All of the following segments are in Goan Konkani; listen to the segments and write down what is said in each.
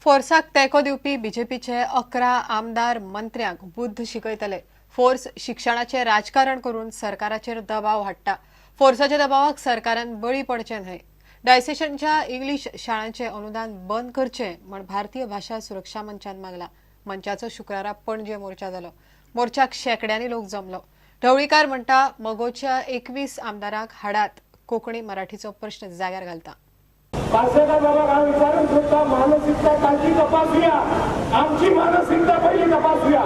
फोर्साक तेंको दिवपी बीजेपीचे 11 आमदार मंत्र्यांक बुद्ध शिकयतले. फोर्स शिक्षणाचे राजकारण करून सरकाराचेर दबाव हाडटा. फोर्साच्या दबावाक सरकारान बळी पडचें न्हय. डायसेशनच्या इंग्लीश शाळांचे अनुदान बंद करचें म्हण भारतीय भाशा सुरक्षा मंचान मागला. मंचाचो शुक्रारा पणजे मोर्चा जालो. मोर्चाक शेंकड्यांनी लोक जमलो. ढवळीकार म्हणटा, मगोच्या 21 आमदारांक हाडात, कोंकणी मराठीचो प्रश्न जाग्यार घालता. पार्सेकर बाबा हांव विचारूंक सोदता, मानसिकता तांची तपासूया, आमची मानसिकता पयली तपासूया.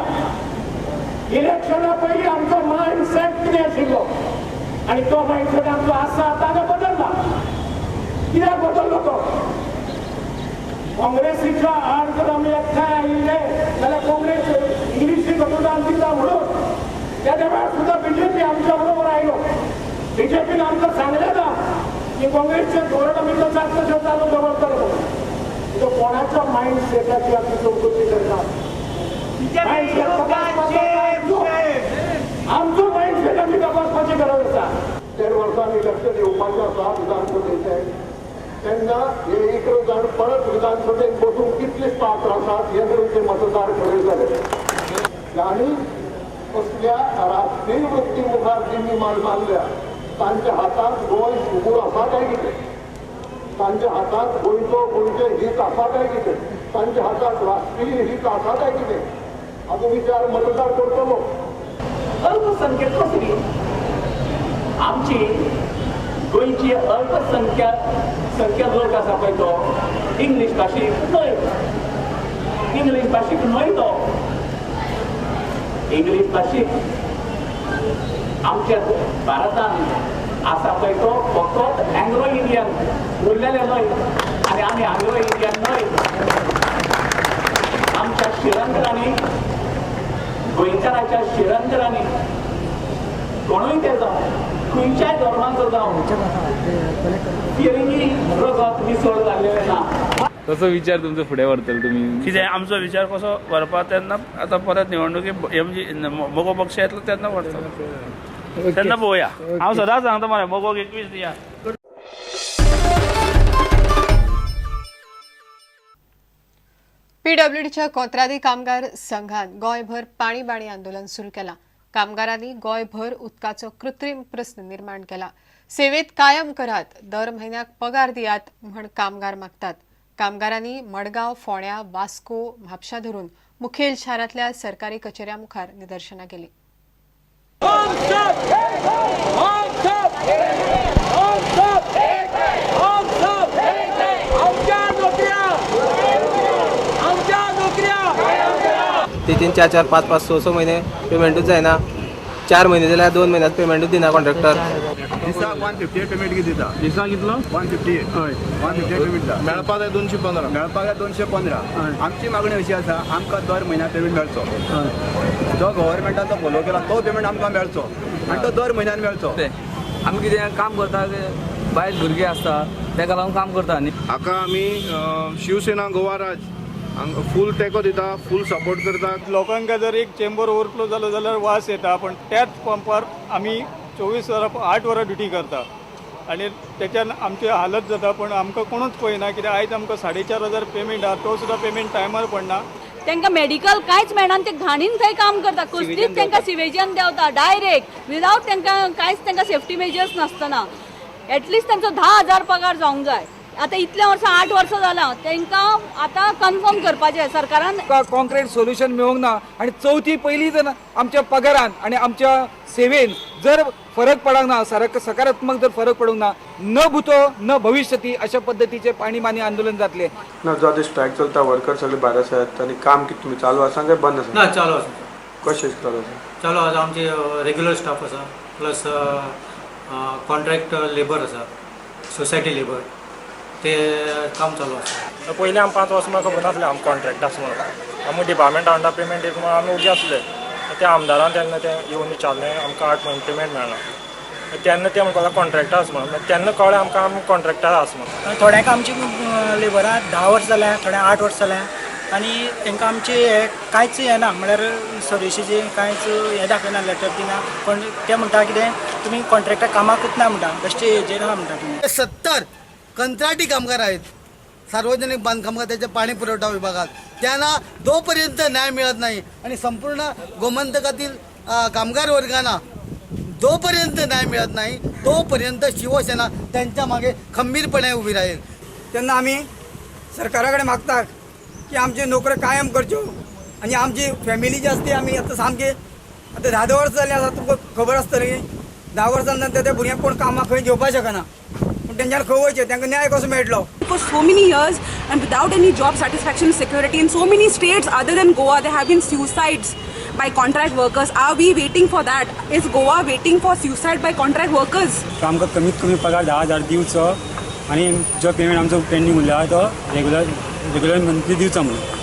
इलेक्शना पयलीं आमचो मायंडसेट कितें आशिल्लो आनी तो मायंडसेट आमचो आसा आतां बदलला. कित्याक बदललो तो? काँग्रेसीच्या आड जर आमी एकठांय आयिल्ले जाल्यार काँग्रेस इंग्लिशीक अनुदान दिता म्हणून त्या वेळार सुद्दां बीजेपी आमच्या बरोबर आयलो. बीजेपीन आमकां सांगलें ना की काँग्रेसचें धोरण आमी तशाच तशें चालू दवरतले म्हणून. तो कोणाच्या मायंडसेटाची आमी चवकशी करता? आमचो मायंडसेट आमी तपासपाची गरज आसा. 1.5 वर्सांनी इलेक्शन येवपाचें आसा विधानसभेचें, तेन्ना हे 11 जाण परत विधानसभेत बसून कितले पात्र आसात हे तरेचे मतदार खरे जाले. आनी असल्या राष्ट्रीय वृत्ती मुखार जी मान मानल्या तांच्या हातांत गोंय सुगूर आसा काय कितें, तांच्या हातांत गोंयचो गोंयचें हित आसा काय कितें, तांच्या हातांत राष्ट्रीय हित आसा काय कितें हाचो विचार मतदार करतलो. अल्पसंख्यक कसली आमची गोंयची अल्पसंख्या संख्या लोक आसा पळय तो इंग्लीश भाशीक न्हय, इंग्लीश भाशीक न्हय तो इंग्लीश भाशीक आमच्या भारतान आसा पळय तो फकत अँग्लो इंडियन उरलेले न्हय. आनी आमी अँग्लो इंडियन न्हय. आमच्या शिरंतरांनी, गोंयकाराच्या शिरंतरांनी कोणूय ते जावं, खंयच्याय धर्माचो जावं, फिरंगी रगत मिसळ जाल्लें ना. कसो विचार तुमचो फुडें व्हरतले तुमी? कितें आमचो विचार कसो व्हरपा तेन्ना आतां परत निवडणुकी म्हणजे मगो पक्ष येतलो तेन्ना व्हरतलो, तेन्ना पळोवया. हांव सदांच सांगता मरे मगोक 21 दिया. पीडब्ल्यूडीच्या कोंत्रादी कामगार संघान गोंयभर पाणी आंदोलन सुरू केलां. कामगारांनी गोंयभर उदकाचो कृत्रीम प्रस्न निर्माण केला. सेवेत कायम करात, दर म्हयन्याक पगार दियात म्हण कामगार मागतात. कामगारांनी मडगांव, फोंड्या, वास्को, म्हापशा धरून मुखेल शारांतल्या सरकारी कचेऱ्या मुखार निदर्शनां केली. 3-3, 4-4, 5-5, 6-6 महिने पेमेंटूच जायना. 4 महिने जाल्यार 2 म्हयन्यात पेमेंटूच दिना कॉन्ट्रॅक्टर. दिसाक 158 पेमेंट कितें दिता? दिसाक कितलो? 158. हय, 158 पेमेंट दिता. मेळपाक जाय 215. मेळपाक जाय 215. आमची मागणी अशी आसा, आमकां दर म्हयन्याक पेमेंट मेळचो. जो गव्हर्मेंटाचो फॉलो केला तो पेमेंट आमकां मेळचो आनी तो दर म्हयन्यान मेळचो. आमी कितें काम करता, बायल भुरगीं आसता तेका लागून काम करता. न्ही हाका आमी शिवसेना गोवा राज फूल तेंको दिता, फूल सपोर्ट करता. लोकांक जर एक चेंबर ओवरफ्लो जालो जाल्यार वास येता, पण त्याच पंपार आमी 24 वरां 8 वरां ड्युटी करता आनी तेच्यान आमची हालत जाता. पण आमकां कोणूच पळयना कित्याक आयज आमकां 4,500 पेमेंट आहा, तो सुद्दां पेमेंट टायमार पडना. तांकां मेडिकल कांयच मेळना, ते घाणीन थंय काम करता. कसलीच तांकां सिवेजान देंवता डायरेक्ट विदावट तांकां कांयच तांकां सेफ्टी मेजर्स नासतना. एटलिस्ट तांचो 10,000 पगार जावंक जाय. आतां इतल्या वर्सां 8 वर्सां जालां तांकां आतां कन्फर्म करपाचें सरकारान. कॉन्क्रीट सोल्युशन मेळूंक ना आनी चवथी पयलीं जर आमच्या पगारान आनी आमच्या सेवेन जर फरक पडूंक ना, सकारात्मक जर फरक पडूंक ना, न भूतो न भविष्यती अशा पद्दतीचे पाणी मानी आंदोलन जातले. ना जो आतां स्ट्रायक चलता, वर्कर सगळे भायर आसात आनी काम कितें तुमी चालू आसा काय बंद आसा? ना, चालू आसा. कशें चालू आसा? चालू आसा. आमचे रेग्युलर स्टाफ आसा, प्लस कॉन्ट्रॅक्ट लेबर आसा, सोसायटी लेबर, ते काम चालू आसा. पयलीं आमी 5 वर्सां म्हाका खबर नासलें आमी कॉन्ट्रॅक्ट आसा म्हणून. आमी डिपार्टमेंटा म्हणटा पेमेंट येता म्हणून आमी उगी आसले. त्या आमदारान तेन्ना तें येवन विचारलें आमकां 8 म्हयने पेमेंट मेळना, तेन्ना ते म्हणपाक कॉन्ट्रॅक्टर आसा म्हणून. तेन्ना कळ्ळें आमकां आमी कॉन्ट्रॅक्टर आसा म्हणून. थोड्यांक आमची लेबरां 10 वर्सां जाल्या, थोड्यांक 8 वर्सां जाल्या आनी तांकां आमचें हें कांयच हें ना, म्हळ्यार सर्विसीचें कांयच हें दाखयना, लेटर दिना. पण ते म्हणटा कितें तुमी कॉन्ट्रॅक्टर कामाकूच ना म्हणटा, बेश्टे हेजेर आहा म्हणटा तुमी. 70 कंत्राटी कामगार आहेत, सार्वजनिक बांधकाम खात्याच्या पाणी पुरवठा विभागात, त्यांना जोपर्यंत न्याय मिळत नाही आणि संपूर्ण गोमंतकातील कामगार वर्गांना जोपर्यंत न्याय मिळत नाही तोपर्यंत शिवसेना त्यांच्या मागे खंबीरपणे उभी राहील। तेन्ना आमी सरकारा कडेन मागता की आमच्यो नोकऱ्यो कायम करच्यो आनी आमची फॅमिली जी आसा ती आमी आतां सामकी आतां 10 वर्सां जालीं आसा, तुमकां खबर आसतली 10 वर्सां नंतर त्या भुरग्यांक कोण कामाक खंय घेवपाक शकना, पूण तेंच्यान खंय वयचें, तांकां न्याय कसो मेळटलो? For so many years and without any job satisfaction, security in so many states other than Goa, there have been suicides by contract workers. Are we waiting for that? Is Goa waiting for suicide by contract workers? आमकां कमीत कमी पगार 10,000 दिवचो आनी जो पेमेंट आमचो पेंडींग उरला तो रेगुलर मंथली दिवचो म्हणून।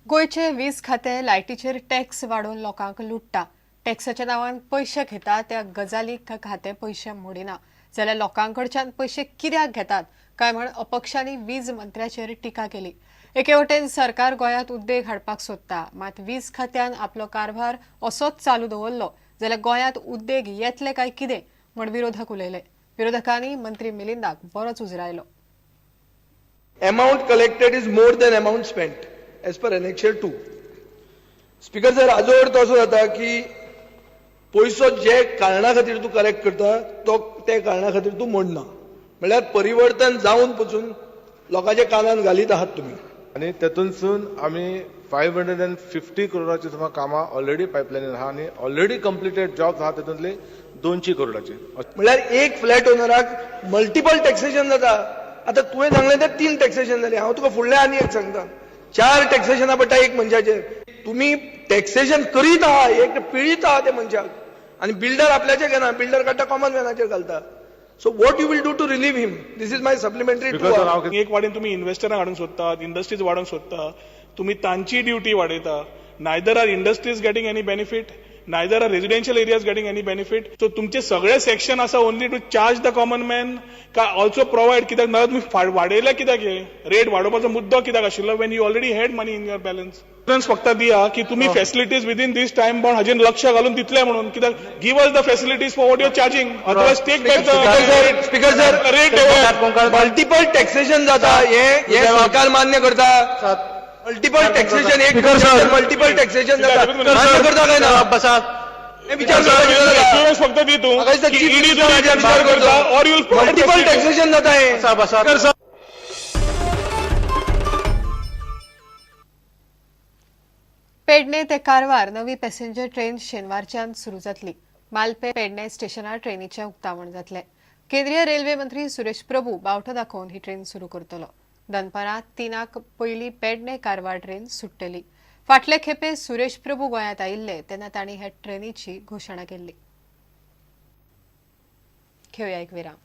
गोंयचे वीज खातें लायटीचेर टॅक्स वाडोवन लोकांक लुट्टा। टॅक्साच्या नांवान पयशे घेता त्या गजालीक खातें पयशे मोडिना जाल्यार लोकांकडच्यान पयशे कित्याक घेतात काय म्हण अपक्षांनी वीज मंत्र्याचेर टिका केली। एके वटेन सरकार गोंयांत उद्देग हाडपाक सोदता, मात वीज खात्यान आपलो कारभार असोच चालू दवरलो जाल्यार गोंयांत उद्देग येतले काय कितें म्हण विरोधक उलयले। विरोधकांनी मंत्री मिलिंदाक बरोच उजरायलो। Amount collected is more than amount spent as per annexure 2। Speaker sir, हाजो अर्थ असो जाता की पयसो जे कारणा खातीर तूं कलेक्ट करता तो ते कारणा खातीर तूं मोडना, म्हणल्यार परिवर्तन जावन पसून लोकांच्या कानान घालीत आहात तुमी। आनी तेतूनसून आमी 550 करोडाची सुमार कामां ऑलरेडी पायपलायनीर आहा आनी ऑलरेडी कंप्लिटेड जॉब्स आहा तेतूंतले 200 करोडाचे। म्हणल्यार एक फ्लॅट ओनराक मल्टिपल टॅक्सेशन जाता। आतां तुवें सांगलें तें 3 टॅक्सेशन जालें, हांव तुका फुडलें आनी एक सांगता, 4 टॅक्सेशनां पडटा एक मनशाचेर। तुमी टॅक्सेशन करीत आहा, एक पिळीत आहा ते मनशाक, आनी बिल्डर आपल्याचे घेना, बिल्डर काडटा कॉमन मॅनाचेर घालता। So what you will do to relieve him? This is my supplementary to. एक वाडेन तुमी इन्व्हेस्टरांक हाडूंक सोदतात, इंडस्ट्रीज वाडोवंक सोदता, तुमी तांची ड्युटी वाडयता। Neither are industries getting any benefit, neither are residential areas getting any benefit. So तुमचे सगळे सेक्शन आसा only to charge the common man काय ऑल्सो प्रोवायड कित्याक ना तुमी वाडयले कित्याक, हे रेट वाडोवपाचो मुद्दो कित्याक आशिल्लो when you already had money in your balance? फक्त दिया की तुम्ही facilities within this time bound हाजेर लक्ष घालून दितले म्हणून, कित्याक give us the facilities for what you are charging, otherwise take back the speaker sir rate. Multiple taxation जाता हे सरकार मान्य करता। मल्टिपल टॅक्सेशन एक मल्टिपल टॅक्सेशन जाता मान्य करता काय ना? विचार फक्त दी तूं विचार करता ऑर you multiple taxation जाता हे। पेडणे ते कारवार नवी पॅसेंजर ट्रेन शेनवारच्यान सुरू जातली। मालपे पेडणे स्टेशनार ट्रेनीचें उक्तावण जातलें। केंद्रीय रेल्वे मंत्री सुरेश प्रभू बावटो दाखोवन ही ट्रेन सुरू करतलो। दनपारां 3 पयली पेडणे कारवार ट्रेन सुट्टली। फाटले खेपे सुरेश प्रभू गोंयांत आयिल्ले तेन्ना तांणी हे ट्रेनीची घोशणा केल्ली। घेवया एक विराम।